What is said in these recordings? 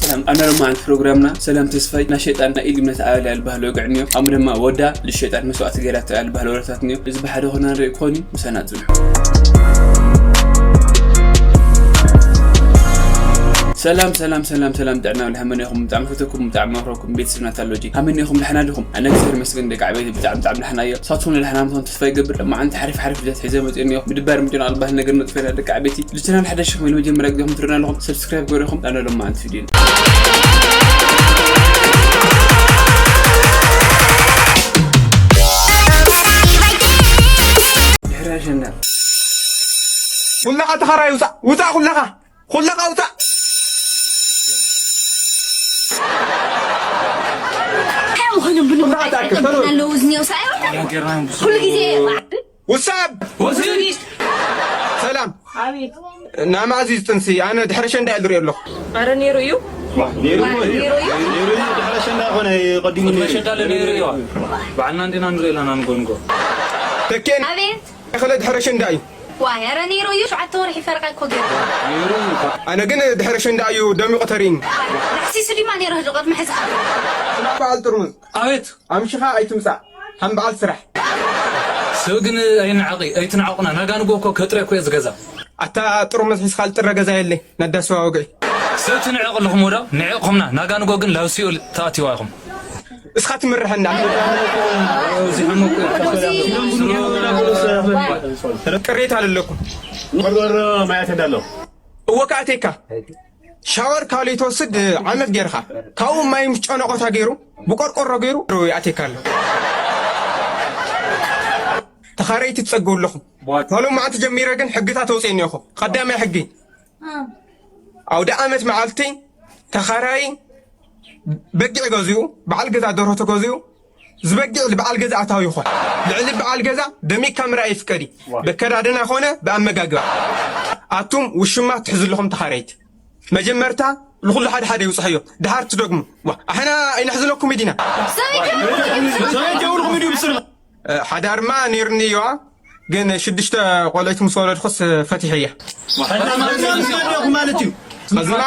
ኣነ ሎማዓንቲ ፕሮግራምና ሰላም ተስፋይ ናይ ሸይጣን ናይ ኢድ እምነት ኣበል ያልባህል ወግዕ እኒኦ፣ ኣሙ ድማ ወዳ ልሸይጣን መስዋዕቲ ገይራቶ ያልባህል ወረታት እኒኦ። እዚ ብሓደ ኮና ንርኢ ክኾን እዩ፣ ምሳና ጽንሑ። ሰላም ሰላም ሰላም ሰላም፣ ጥዕና ወላ ሃመን ኢኹም? ብጣዕሚ ፈተኩም፣ ብጣዕሚ መኽረኩም ቤተሰብና ታሎጂ ሃመን ኢኹም? ደሕና ዲኹም? ኣነ እግዚኣብሔር ይመስገን ደቂ ዓበይቲ ብጣዕሚ ብጣዕሚ ደሕና እዮ። ሳትኩም ደሕና ምዃን ተስፋ ይገብር። ሎማዓንቲ ሓሪፍ ሓሪፍ ቪድዮታት ሒዘ መፅእ እኒኦ። ምድባር ምድን ኣልባህል ነገር ነጥፈና ደቂ ዓበይቲ። ልችናል ሓደሽ ኾይኑ መጀመርያ ግዜኹም ትርእና ኣለኹም፣ ሰብስክራይብ ገይርኩም ዳና ሎማዓንቲ ቪድዮ ድሕሪ ኣሸንዳ። ኩላኻ ተኻራይ ውፃእ፣ ውፃእ ኩላኻ፣ ኩላኻ ውፃእ። እንታይ ምዃኖም ብንቡር ኩላኻ ተኣክብ፣ ተሎ። ኣለዉ ዝኒኦ ሰብኣይ ወጣ። ኩሉ ግዜ ውሳብ። ሰላም። ኣቤት። ናማዚ ጥንሲ ኣነ ድሕሪ ሸንዳ እየ ዝሪኦ ኣለኹ። ኣረ ነይሩ እዩ። ነይሩ እዩ። ነይሩ እዩ። ድሕሪ ሸንዳ ኮነ ቀዲሙ ነይሩ። ሸንዳ ነይሩ እዩ። በዓልና እንዲና ንሪኦ ኣለና ንጎንጎ። ተኬን ኣቤት። እኽለ ድሕሪ ሸንዳ እዩ። ዋይ፣ ኣረ ነይሩ እዩ። ሸውዓተ ወርሒ ፈርቓ እኮ ገይሩ። ኣነ ግን ድሕሪ ሸንዳ እዩ ደሚቑ ተሪእኒ። ናሕሲሱ ድማ ነይሩ ህዚ ቅድሚ ሕዚ። በዓል ጥርሙዝ። ኣቤት። ኣምሽኻ ኣይትምጻእ። ከም በዓል ስራሕ። ሰብ ግን ኣይንዓቒ፣ ኣይትንዓቑና። ናጋንጎ እኮ ከጥረ እኮ እየ ዝገዛ። ኣታ ጥርሙዝ ሒዝካ ልጥረ ገዛ የለይ። ነዳስዋ ወግዒ። ሰብ ትንዕቕ ኣለኹም ወዶ፣ ንዕቕኹምና። ናጋንጎ ግን ላብ ሲኦል ተኣትዋ ኢኹም። እስኻ ትምርሐና። እዚ ሓሙቅ ቅሬታ ኣለኩም። ቆርቆሮ ማያት እንዳለው። እወ ከኣቴካ። ሻወር ካብ ዘይትወስድ ዓመት ጌርካ። ካብኡ ማይ ምስ ጨነቆታ ገይሩ፣ ብቆርቆሮ ገይሩ ይኣቴካ ኣሎ። ተኻረይቲ ትጸግቡ ኣለኹም። ካብ ሎማዓንቲ ጀሚረ ግን ሕግታት ኣውፅኤ እኒኦኹ። ቀዳማይ ሕጊ፣ ኣውደ ዓመት መዓልቲ ተኻራይ በጊዕ ገዚኡ፣ በዓል ገዛ ደርሆ ተገዚኡ፣ ዝበጊዕ ልበዓል ገዛ ኣታዊ ይኾን። ልዕሊ በዓል ገዛ ደሚካ ምርኣይ ይፍቀድ እዩ። በከዳድና ኾነ ብኣመጋግባ። ኣቱም ውሽማ ትሕዙ ኣለኹም ተኻረይቲ። መጀመርታ ንኹሉ ሓደ ሓደ ይውፅሐዮ። ድሓር ትደግሙ። ዋ፣ ኣሕና ኣይንሕዝለኩም ዲና። ሰበይት የብልኹም ድዩ ብስርና? እ፣ ሓዳርማ ነይሩኒ እዩዋ፣ ግን ሽዱሽተ ቆልዑት ምስ ወለድኩስ ፈቲሐያ። ማለት እዩ። ሕዝማ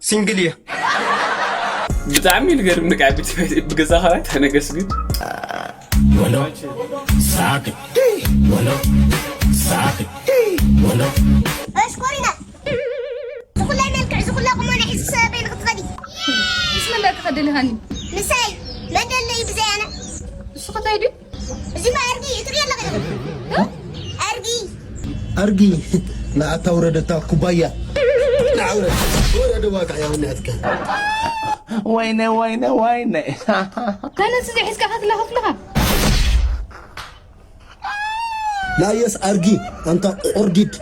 ሲንግል እየ። ብጣዕሚ እዩ ዝገርም፣ ንቃ ብገዛ ኸባቢ ተነገስ ግን። ወሎ ሳክ፣ ወሎ ሳክ፣ ወሎ። እሽኮሪና፣ ዝኹላይ መልክዕ፣ ዝኹላ ቁመና ሒዙ ሰበበይ ንኽትኸዲ። ምስ መን ደኣ ክኸዲ ልሃኒ? ምሳይ፣ መን ደሎ እዩ ብዘይ ኣነ? እሱ ኸታይ ድዩ? እዚ ማ ኣርጊ፣ እትሪኦ ኣለኺ ዶ? እ? ኣርጊ። ኣርጊ፣ ንኣታ ውረደታ ኩባያ። ንዓ ውረድ፣ ውረድ፣ ዋጋ ያው ንሕትከ። ወይነ፣ ወይነ፣ ወይነ። ከነስ እዚ ሒዝካ ከትላ ከትልኻ። ላየስ ኣርጊ፣ ኣንታ ቁርዲድ።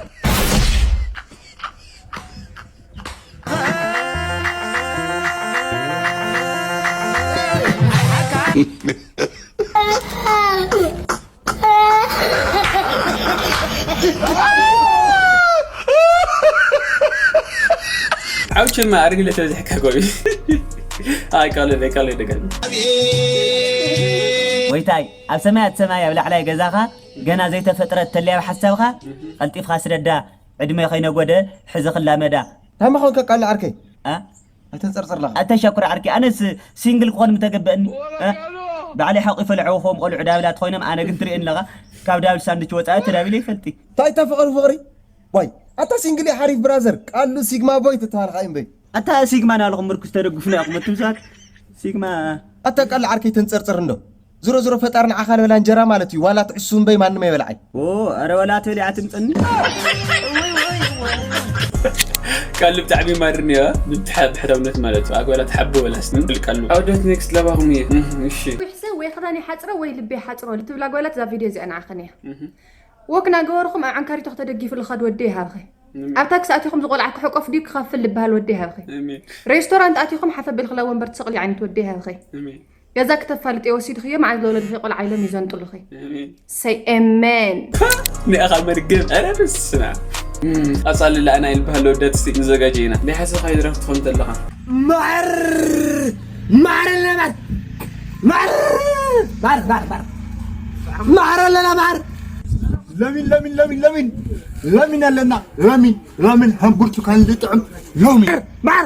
ዓውችማ ኣርግለ ተብዝሕካ ጎቢ። ኣይ፣ ካልእ፣ ካልእ ደገም። ጎይታይ፣ ኣብ ሰማያት ሰማይ ኣብ ላዕላይ ገዛኻ ገና ዘይተፈጥረት ተልያ ኣብ ሓሳብኻ፣ ቀልጢፍካ ስደዳ፣ ዕድመ ከይነጎደ፣ ሕዚ ክላመዳ። ታማ ኾንካ ቃል ዓርከይ? ኣ? ኣይተንጸርጽር ኣለኻ። ኣተ ሸኩር ዓርኪ፣ ኣነስ ሲንግል ክኾን ምተገበእኒ። እ? ባዕለይ ሓቂፈ ለዕወፎም ቆልዑ ዳብላት ኮይኖም፣ ኣነ ግን ትርእየኒ ኣለኻ። ካብ ዳብል ሳንድች ወጻኢ ተዳቢለ ይፈልጥ። እንታይ እታ ፍቕሪ ፍቕሪ? ዋይ፣ ኣታ ሲንግል እየ ሓሪፍ ብራዘር። ቃሉ ሲግማ ቦይ ትተባልኻ እምበይ። ኣታ ሲግማ ናልኹም ምርኩስ ተደግፉና ኢኹም፣ ኣቱም ሰባት። ሲግማ። ኣታ ቃል ዓርከይ ተንጸርጽር እንዶ። ዝሮ ዝሮ ፈጣሪ ንዓኻ ልበላ እንጀራ ማለት እዩ። ዋላ ትዕሱ እምበይ ማንም ኣይበልዓይ። ኦ፣ ኣረ ዋላ ትበልዓ ትምጸኒ። ቃል ብጣዕሚ ማርኒ እያ። ብትሓ-፣ ብሕታውነት ማለት እዩ። ኣጓላ ትሓቢ ወላ ስንም ብል ቃል። ኣውደት ኔክስት ለባኹም እየ። እህ፣ እሺ። ወይ ሕሰብ ወይ ክዳን ይሓጽሮ ወይ ልቢ ይሓጽሮ ልትብላ ጓላት እዛ ቪድዮ እዚኣ ንዓኽን እያ። እህ። ወክ ናገበርኹም ኣብ ዓንካሪቶ ከተደጊፉ ልኸድ ወዲ ይሃብኺ። እሜን። ኣብ ታክሲ ኣቲኹም ዝቆልዓ ክሕቆፍ ድዩ ክኸፍል ልበሃል ወዲ ይሃብኺ። እሜን። ሬስቶራንት ኣቲኹም ሓፍ ኣቢልኺ ላ ወንበር ትሰቕሊ ዓይነት ወዲ ይሃብኺ። እሜን። ገዛ ክተፋልጥዮ ወሲድኽዮ መዓዝ ለወለድኺ ቆልዓ ኢሎም ይዘንጥሉኺ። እሜን። ሰይ ኤሜን። ኒኣኻ መርገም። ኧረ በስመ ኣብ። እም፣ ቀጻሊ ለኣና ይልበሃል ወዳት እስቲ ንዘጋጀ ኢና። ናይ ሓሰኻ ይድረፍ ትኾን ተለኻ። ማር! ማር ለማር! ማር! ማር፣ ማር፣ ማር! ማር ኣለና ማር! ለሚን፣ ለሚን፣ ለሚን፣ ለሚን! ለሚን ኣለና፣ ለሚን፣ ለሚን፣ ከም ብርቱካን ዝጥዕም ለሚን። ማር!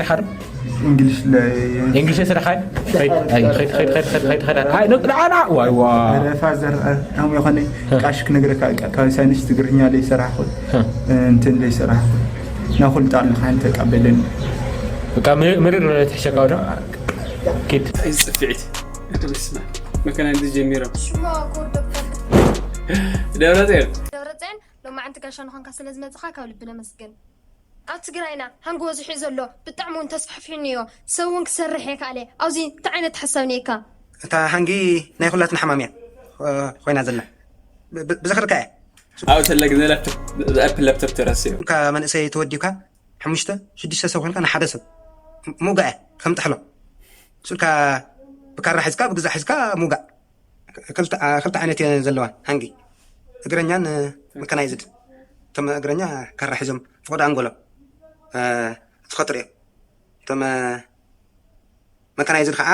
ሰሪሓ ዶ? እንግሊሽ ለ- እንግሊሽ ሰሪሓ? ኸይድ፣ ኸይድ፣ ኸይድ። ኣይ፣ ኖ፣ ንዓና፣ ዋይ፣ ዋ። ኧረ ፋዘር፣ እ፣ ከም የኾነ ቃሽ ክነግረካ፣ ካብ ሳይንስ ትግርኛ ለይሰራሕኩ፣ እንትን ለይሰራሕኩ፣ ናኹል ጣል ንኻን ተቀበልን። በቃ፣ ምር-፣ ምርር ትሕሸካ ዶ? ኪድ። ኣይ፣ ዝጽፍዒት። በስመ ኣብ። መከና እንዲ ጀሚሮም። ሽማ ኮር ዶክተር ደብረጽዮን። ደብረጽዮን፣ ሎማዓንቲ ጋሻ ንኾንካ ስለ ዝመጽኻ ካብ ልቢ ነመስግን። ኣብ ትግራይና ሃንጎ ወዚሑ ዘሎ ብጣዕሚ እውን ተስፋሕፊሕኒ እዮ። ሰብ እውን ክሰርሕ የካኣለ። ኣብዚ እንታይ ዓይነት ሓሳብ ነይካ? እታ ሃንጊ ናይ ኩላትና ሓማም እያ፣ እ፣ ኮይና ዘላ። ብ-፣ ብ-፣ ብዝኽርካ እያ። ኣብ ተለግ ላፕቶፕ፣ ብኣፕል ላፕቶፕ ተረስዮ። እካ መንእሰይ ተወዲብካ፣ ሓሙሽተ፣ ሽዱሽተ ሰብ ኮይንካ ንሓደ ሰብ ምውጋእ እያ፣ ከም ጥሕሎ። ስልካ ብካራ ሒዝካ፣ ብግዛዕ ሒዝካ ምውጋእ። ክልተ፣ አ፣ ክልተ ዓይነት እየን ዘለዋ፣ ሃንጊ። እግረኛን፣ እ፣ መካናይዝድ። እቶም እግረኛ ካራ ሒዞም፣ ፍቑድ ኣንጎሎም፣ እ፣ ዝኸትሩ እዮም። እቶም፣ እ፣ መካናይዝድ ከዓ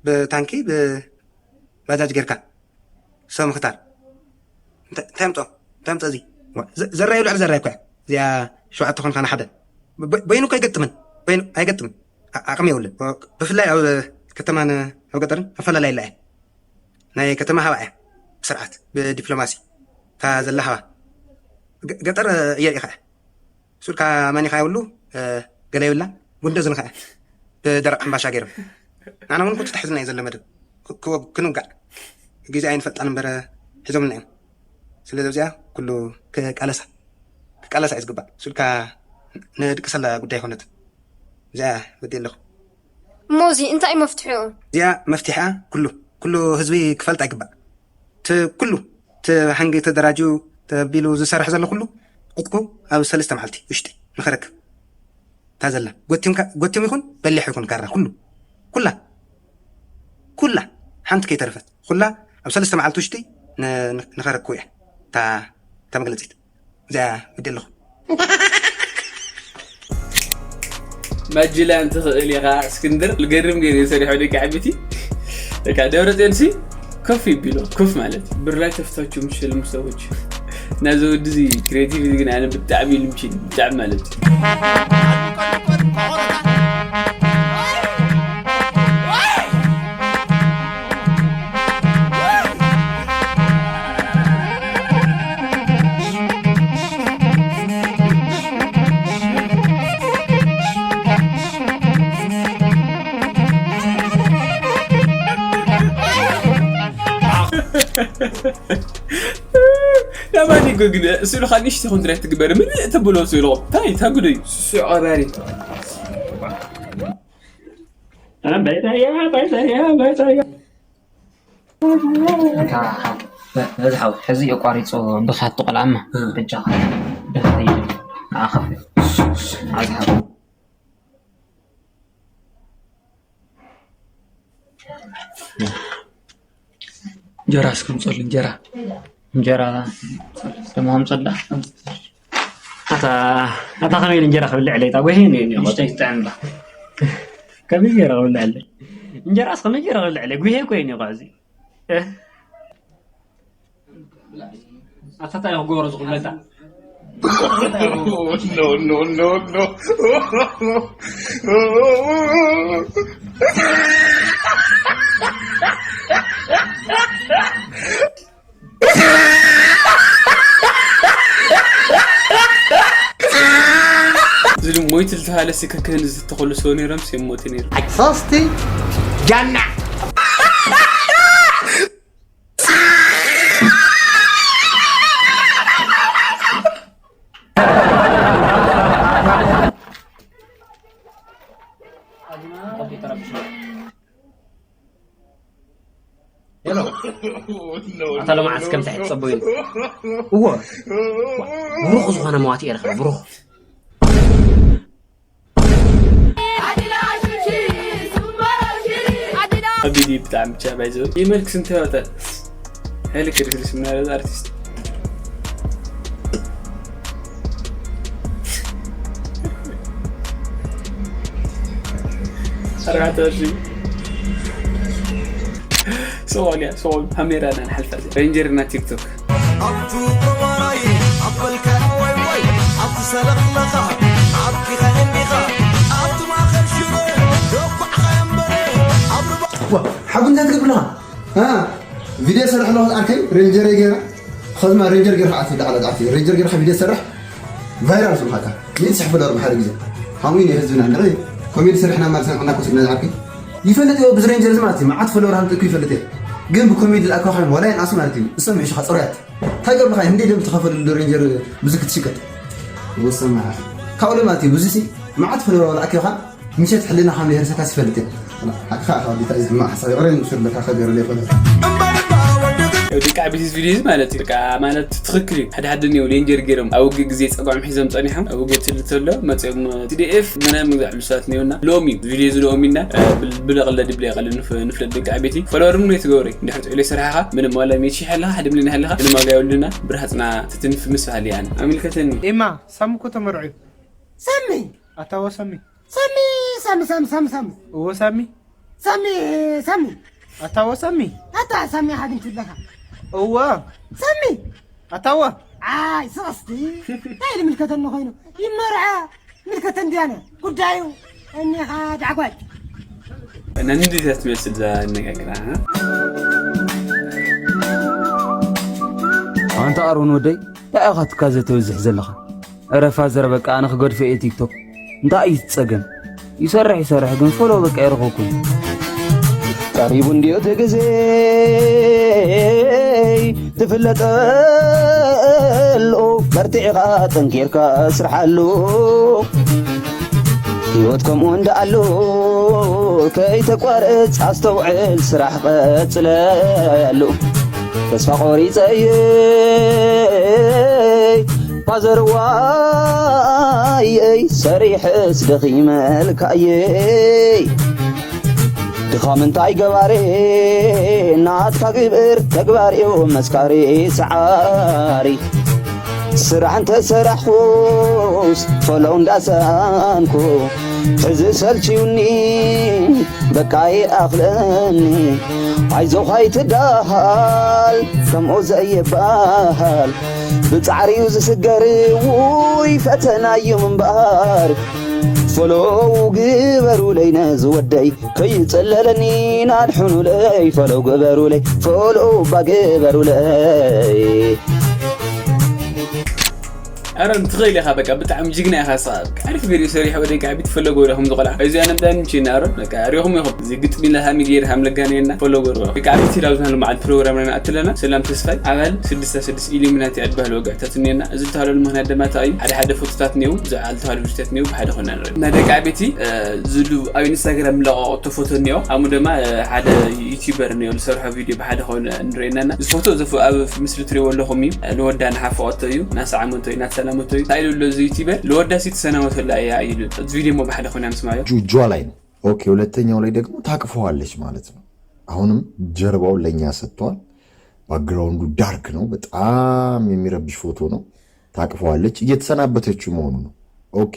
ብታንኪ፣ ብባጃጅ ጌርካ ሰብ ምኽታር። እንተ-፣ እንታይ ኣምጾ? እንታይ ኣምጾ እዚ? ዋ፣ ዘ-፣ ዘራይ ልዕሊ ዘራይ እኮ እያ። እዚኣ ሸውዓተ ኮንካ ንሓደ። በ-፣ በይኑ እኮ ኣይገጥምን። በይኑ ኣይገጥምን። ዓ-፣ ዓቕሚ የብሉን። ብፍላይ ኣብ ከተማን ኣብ ገጠርን ኣፈላላይ ኣላ እያ። ናይ ከተማ ሃባ እያ። ብስርዓት፣ ብዲፕሎማሲ። እታ ዘላ ሃባ። ገ-፣ ገጠር እየ ርኢኻ እያ። ሱልካ መኒኻ የብሉ፣ እ፣ ገለ የብላ፣ ጉንዶ ዝንኸዐ ብደረቕ ሕምባሻ ገይሮም። ንዓና እውን ኩሉ ተታሒዙና እዩ ዘሎ መደብ። ክ-፣ ክወግ-፣ ክንውጋዕ። ግዜ ኣይንፈልጣን እምበር ሒዞምና እዮም። ስለዚ ኣብዚኣ ኩሉ ክቃለሳ፣ ክቃለሳ እዩ ዝግባእ። ሱልካ ንድቅሰላ ጉዳይ ኣይኮነትን። እዚኣ ወዲ ኣለኹ። እሞ እዚ እንታይ እዩ መፍትሒኡ? እዚኣ መፍትሒኣ ኩሉ፣ ኩሉ ህዝቢ ክፈልጣ ይግባእ። እቲ ኩሉ፣ እቲ ሃንጊ ተደራጅዩ ተቢሉ ዝሰርሕ ዘሎ ኩሉ ዕጥቁ ኣብ ሰለስተ መዓልቲ ውሽጢ ንኸረክብ። እታ ዘላ ጎቲምካ፣ ጎቲም ይኹን በሊሕ ይኹን ካራ ኩሉ፣ ኩላ፣ ኩላ ሓንቲ ከይተረፈት፣ ኩላ ኣብ ሰለስተ መዓልቲ ውሽጢ ን-፣ ን-፣ ንኸረክቡ እያ እታ፣ እታ መግለጺት። እዚኣ ወዲ ኣለኹ። ማጅላን ትኽእል ኢኻ እስክንድር። ልገርም ገይሩ ሰሪሖ ደቂ ዓቢቲ። በቃ ደብረጽዮን ሲ ኮፍ ይቢሎ፣ ኮፍ ማለት። ብር ላይ ተፍታችሁ የምትሸልሙ ሰዎች። እና እዚ ወዲ እዚ ክሬቲቪቲ ግን ኣነ ብጣዕሚ ልምችል፣ ብጣዕሚ ማለት። ለማን ይጎግነ ስሉ ኻንሽ ተኹን ትረት ትግበር ምን ተብሎ ስሉ ታይ ታጉደዩ። ስዑ ኣባሪ በይታያ በይታያ በይታያ። በዚ ሓው ሕዚ የቋሪጹ ብኻቱ ቆልዓማ በጃኻ ድሕሪ ንዓኻ ኣዝሓው። እንጀራ እስከምፀሉ እንጀራ እንጀራ ደሞ ከምፀላ። ኣታ ኣታ ከመይ ኢሉ እንጀራ ክብልዕ ለይታ ጎሄ ነው የሚያውቁት። ምሽተይ ትጥዕምላ። ከመይ ገይረ ክብልዕ ለይ እንጀራ እስከመይ ገይረ ክብልዕ ለይ ጉሄ እኮ እዩ እኮ እዚ። ኣታ ታይ ክገብሮ ዝኽብለታ። No, no, no, no. እዚ ድማ ወይት ዝተባሃለ ሲ ከክህን ዝተተኸሉ ሰው ነይሮም ሲ ሞት ነይሮም። ሶስቲ ጃና ኣታ ሎማዓስ ከምዚ ኣይትጸበዩ። እዎ፣ ብሩኽ ዝኾነ መዋቲ እየ ረኸብ ብሩኽ። ኣቢዲ ብጣዕሚ ብቻ ባይዘው ይመልክስ እንተወጠ ሄሊ ክሪስክሪስ ምናለ ኣርቲስት ኣርባዕተ ሺ ሶማልያ ሶማል ካሜራ ና ንሓልፋ ሬንጀር ና ቲክቶክ ኣብቱ ተዋራይ ኣበልካ ወይ ወይ ኣብቲ ሰለኽለኻ ኣብኪኻ እንዲኻ ኣብቲ ማእኸል ሽረ ዶኳዕኻ እምበረ ኣብ ርባ ሓጉ እንታይ ትገብር ኣለኻ? ቪድዮ ሰርሕ ኣለኹ ኣርከይ ሬንጀር ገይራ ኸዝማ ሬንጀር ገይርካ ኣት ዳዕላ ዳዕቲ ሬንጀር ገይርካ ቪድዮ ሰርሕ ቫይራል ስምሓካ ይጽሕፍ ዶ ሓደ ግዜ ሓሙይ ነው ህዝብና እንደ ኮሜዲ ሰርሕና ማለት ሰንዕና ኮስና ዓርከይ ይፈልጥ ዮ ብዙ ሬንጀር ዝማት ማዓት ፈለወር ሃምጥኩ ይፈልጥ የ ግን ብኮሜዲ ዝኣካኻዮም ዋላ ይንኣሱ ማለት እዩ እሶም ይሕሽኻ ጽሩያት እንታይ ገብርኻ እንዴ ደም ተኸፈልሉ ሬንጀር ብዙ ክትሽቀጥ ወሰማሓ ካብኡ ማለት እዩ ብዙ ሲ ማዓት ፈለወር ዋላ ኣኪኻ ምሸት ሕልና ከም የህርሰካ ሲፈልጥ ኣካ ኣካ ዲታ እዚ ሕማቅ ሓሳብ ይቅረ ንሱ ለካ ከገሩ ለይኮነ ደቂ ዓበይቲ ቪዲዮ ማለት እዩ። በቃ ማለት ትኽክል እዩ። ሓደ ሓደ እኒው ሌንጀር ገይሮም ኣብ ውግእ ግዜ ጸጓዖም ሒዞም ጸኒሖም ኣብ ውግእ ትል ተሎ መጺኦም ቲዲኤፍ ምናምን ዝዕሉ ሰባት እኒውና ሎም እዩ ቪዲዮ ዝለኦም ኢና ብለቕለ ድብለ ይቐል ንፍለጥ ደቂ ዓበይቲ ፈለወርም ነው ትገብረ እንድሕር ጥዕሉ ይስራሕኻ ምንም ዋላ ሚት ሺሕ ኣለኻ ሓደ ሚሊዮን ኣለኻ ምንም ዋጋ የብሉና ብርሃጽና ትትንፍ ምስ ባህል ያነ ኣሚልከተኒ ኤማ ሳም እኮ ተመርዑ ሰሚ ኣታወ ሰሚ ሰሚ ሰሚ ሰሚ ሰሚ ሰሚ እዎ ሳሚ ሰሚ ሰሚ ኣታወ ሳሚ ኣታ ሰሚ ሓድን ትብለካ እዎ ሰሚ ኣታወ ኣይ ስቕስቲ እንታይ ኢሉ ምልከተኒ ኮይኑ ይመርዐ ምልከተ እንዲያነ ጉዳዩ እኒኻ ዳዕጓጭ እና እንዴት ያትመስል እዛ ኣነጋግራ ኣንታ ኣሮን ወደይ እንታይ ኢኻ ትካዘ ተብዝሕ ዘለኻ ዕረ ፋዘር በቃ ኣነ ክገድፎ እየ ቲክቶክ እንታይ እዩ ዝፀገም ይሰርሕ ይሰርሕ ግን ፎሎ በቃ ይረኸብኩን ቀሪቡ እንድዮ እቲ ግዜ ትፍለጠሉ በርቲዕኻ ጠንኪርካ ስርሓሉ ህይወት ከምኡ እንዳኣሉ ከይተቋርፅ ኣስተውዕል ስራሕ ቀፅለሉ ተስፋ ቆሪፀ እየ ፋዘርዋየይ ሰሪሕስ ደኺመልካየይ ድኻም እንታይ ገባሬ ናትካ ግብር ተግባር እዩ መስካሪ ሰዓሪ ስራሕ እንተሰራሕኩስ ፈለው እንዳሰኣንኩ ሕዚ ሰልችዩኒ በቃ ይኣኽለኒ ኣይዞኻ ይትዳሃል ከምኡ ዘይባሃል ብጻዕሪ እዩ ዝስገር ውይ ፈተና እዩ ምንባር ፈለው ግበሩለይ ነዚ ወደይ ከይጸለለኒ ናድሕኑለይ ፈለው ግበሩለይ ፈለው እባ ግበሩለይ ኣሮን ትኽእል ኢኻ በቃ ብጣዕሚ ጅግና ኢኻ ስኻ በቃ ዓሪፍ ገዲኡ ሰሪሑ ወደ ጋቢ ትፈለጎ ኢኹም ዝቆልዓ እዚ ኣነ ብጣዕሚ ምችና ኣሮን በቃ ሪኹም ኢኹም እዚ ግጥሚ ኢላ ሃሚ ገይር ሃም ለጋኔና ፈለጎ ርኹ በቃ ኣብቲ ላብዝና ልመዓል ፕሮግራምና ንኣትለና ሰላም ተስፋይ ኣባል ስድስተ ስድስት ኢሉሚናቲ ኣድባህል ወግዕታት እኒአና እዚ ዝተባህለሉ ምኽንያት ድማ እንታይ እዩ ሓደ ሓደ ፎቶታት እኒአው እዚ ኣልተባህለ ቪዲዮታት እኒአው ብሓደ ኮይና ንርኢ እና ደቂ ዓበይቲ ዝሉ ኣብ ኢንስታግራም ለቐቐቶ ፎቶ እኒኦ ኣሙ ድማ ሓደ ዩቲዩበር እኒኦ ዝሰርሖ ቪዲዮ ብሓደ ኮይኑ ንርእየና እዚ ፎቶ ኣብ ምስሊ ትሪእዎ ኣለኹም እዩ ንወዳ ንሓፈቐቶ እዩ ናሰዓመቶ እዩ ናተሰላመቶ እዩ እንታይ ኢሉ ኣሎ እዚ ዩቲዩበር ለወዳ ሲ ትሰናመተላ እያ ኢሉ እዚ ቪዲዮ ሞ ብሓደ ኮይና ንስማዮ እጇ ላይ ነው። ኦኬ፣ ሁለተኛው ላይ ደግሞ ታቅፈዋለች ማለት ነው። አሁንም ጀርባውን ለእኛ ሰጥተዋል። ባክግራውንዱ ዳርክ ነው፣ በጣም የሚረብሽ ፎቶ ነው። ታቅፈዋለች፣ እየተሰናበተችው መሆኑ ነው። ኦኬ፣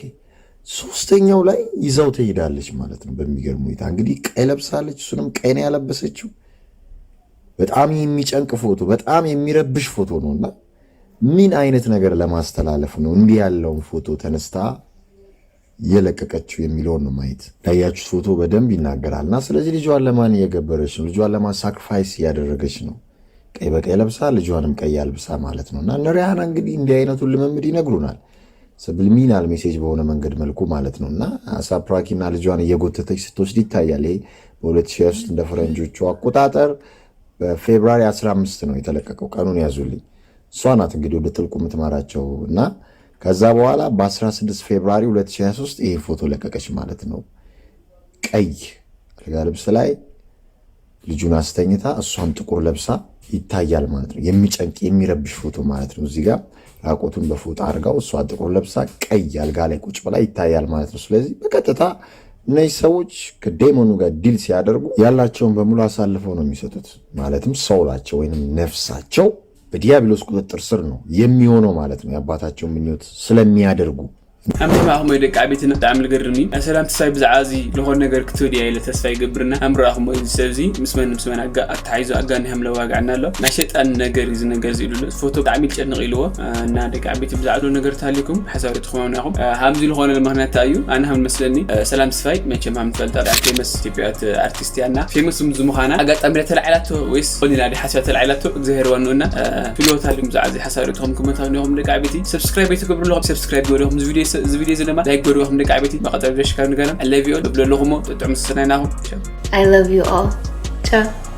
ሶስተኛው ላይ ይዛው ትሄዳለች ማለት ነው። በሚገርም ሁኔታ እንግዲህ ቀይ ለብሳለች፣ እሱንም ቀይ ነው ያለበሰችው። በጣም የሚጨንቅ ፎቶ፣ በጣም የሚረብሽ ፎቶ ነው እና ምን አይነት ነገር ለማስተላለፍ ነው እንዲህ ያለውን ፎቶ ተነስታ የለቀቀችው የሚለውን ነው ማየት። ያያችሁት ፎቶ በደንብ ይናገራል እና ስለዚህ ልጇን ለማን እየገበረች ነው? ልጇን ለማን ሳክሪፋይስ እያደረገች ነው? ቀይ በቀይ ለብሳ ልጇንም ቀይ አልብሳ ማለት ነው። እና እነ ሪሃና እንግዲህ እንዲህ አይነቱን ልምምድ ይነግሩናል። ሰብሊሚናል ሜሴጅ በሆነ መንገድ መልኩ ማለት ነው። እና ሳፕራኪ እና ልጇን እየጎተተች ስትወስድ ይታያል። ይሄ በ2023 እንደ ፈረንጆቹ አቆጣጠር በፌብራሪ 15 ነው የተለቀቀው። ቀኑን ያዙልኝ። እሷ ናት እንግዲህ ወደ ጥልቁ የምትመራቸው። እና ከዛ በኋላ በ16 ፌብራሪ 2023 ይሄ ፎቶ ለቀቀች ማለት ነው። ቀይ አልጋ ልብስ ላይ ልጁን አስተኝታ እሷም ጥቁር ለብሳ ይታያል ማለት ነው። የሚጨንቅ የሚረብሽ ፎቶ ማለት ነው። እዚህ ጋር ራቆቱን በፎጣ አድርጋው እሷ ጥቁር ለብሳ ቀይ አልጋ ላይ ቁጭ ብላ ይታያል ማለት ነው። ስለዚህ በቀጥታ እነዚህ ሰዎች ከዴሞኑ ጋር ዲል ሲያደርጉ ያላቸውን በሙሉ አሳልፈው ነው የሚሰጡት። ማለትም ሰውላቸው ወይንም ነፍሳቸው በዲያብሎስ ቁጥጥር ስር ነው የሚሆነው ማለት ነው። የአባታቸውን ምኞት ስለሚያደርጉ ኣምሪማኹም ወይ ደቂ ዓቤትና ብጣዕሚ ልገርም እዩ። ሰላም ተስፋይ ብዛዕባ እዚ ዝኾነ ነገር ክትወድያ ኢለ ተስፋ ይገብርና ኣምራኹም ወይ ሰብ እዚ ምስ መን ምስ መን ኣጋ ኣተሓይዞ ኣጋኒ ሃም ለዋግዐና ኣሎ። ናይ ሸጣን ነገር እዩ ዝነገር እዚ ኢሉ ኣሎ። ፎቶ ብጣዕሚ ይጨንቕ ኢልዎ እና ደቂ ዓቤት ብዛዕባ ነገር ታሊኩም ሓሳብ ትኾኑ ኢኹም። ሃምዚ ዝኾነ ምክንያት እዩ ኣነ ሃም መስለኒ ሰላም ተስፋይ መቸም ሃም ትፈልጣ ፌመስ ኢትዮጵያት ኣርቲስት እያ እና ፌመስ ዝምዃና ኣጋጣሚ ተላዕላቶ ወይስ ሆሊና ዲ ሓስያ ተላዕላቶ እግዚኣብሔር ዋንኡ እና ትብልዎ ታሊኩም ብዛዕባ እዚ ሓሳብ ርእትኹም ክመታውን ኢኹም ደቂ ዓቤት ሰብስክራይብ ኣይትገብሩ ኣለኹም ሰብስክራይብ ገበሩ ኢኹም እዚ ቪድዮ እዚ ቪድዮ እዚ ድማ ላይክ ገበሩ ኢኹም ደቂ ዓቤት መቐጠል ሸካር ንገረም I love you all ብለኹሞ ጥዑም ስሰናይ ናኹም I love you all. Ciao.